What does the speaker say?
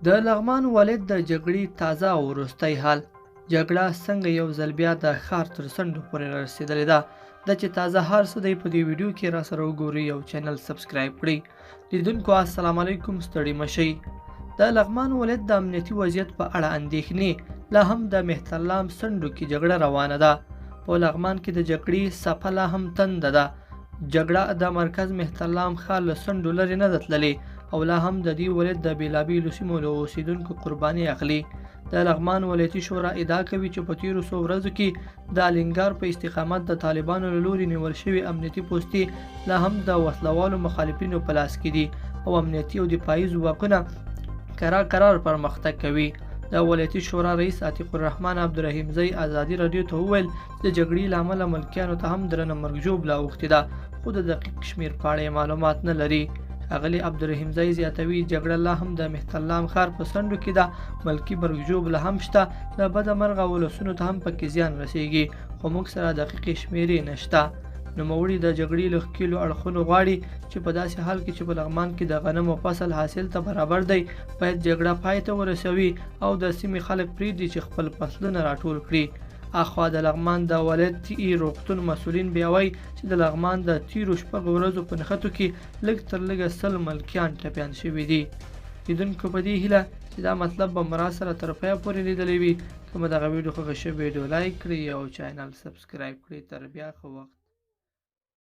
د لغمان ولایت د جګړې تازه او وروستی حال. جګړه څنګه یو ځل بیا د ښار تر څنډو پورې رارسېدلې ده؟ دا چې تازه هر څه دی په دې ویډیو کې را سره وګورئ او چینل سبسکرایب کړئ. لیدونکو السلام علیکم، ستړي مشئ. د لغمان ولایت د امنیتي وضعیت په اړه اندېښنې، لا هم د مهترلام څنډو کې جګړه روانه ده. په لغمان کې د جګړې څپه لا هم تنده ده. جګړه د مرکز مهترلام ښار له څنډو لرې نه ده تللې او لا هم د دې ولایت د بېلابېلو سیمو له اوسېدونکو قرباني اخلي. د لغمان ولایتي شورا ادعا کوي چې په تېرو څو ورځو کې د الینګار په استقامت د طالبانو له لوري نیول شوې امنیتي پوستې لا هم د وسلهوالو مخالفینو په لاس کې دي او امنیتي او دفاعي ځواکونه کرار کرار پرمختګ کوي. د ولایتي شورا رئیس عتیق الرحمن عبدالرحیمزی ازادي راډیو ته وویل چې د جګړې له امله ملکیانو ته هم درنه مرګ ژوبله اوښتې ده، خو د دقیق شمېر په اړه یې معلومات نه لري. ښاغلی عبدالرحیمزی زیاتوي، جګړه لا هم د مهترلام ښار په څنډو کې ده، ملکي مرګ ژوبله هم شته، له بده مرغه ولسونو ته هم پکې زیان رسیږي، خو موږ سره دقیقې شمېرې نشته. نوموړي د جګړې له ښکېلو اړخونو غواړي چې په داسې حال کې چې په لغمان کې د غنمو فصل حاصل ته برابر دی، باید جګړه پای ته ورسوي او د سیمې خلک پرېږدي چې خپل فصلونه راټول کړي. اخوا د لغمان د ولایتي روغتون مسؤلین بیا وایي چې د لغمان د تیرو 6 ورځو په نښتو کې لږ تر لږه 100 ملکیان ټپیان شوي دي. لیدونکو په دې هیله چې دا مطلب به مو راسره تر پایه پورې لیدلی وي. که مو دغه ویډیو خوښه شوې، ویډیو لایک کړئ او چینل سبسکرایب کړئ. تر بیا ښه وخت.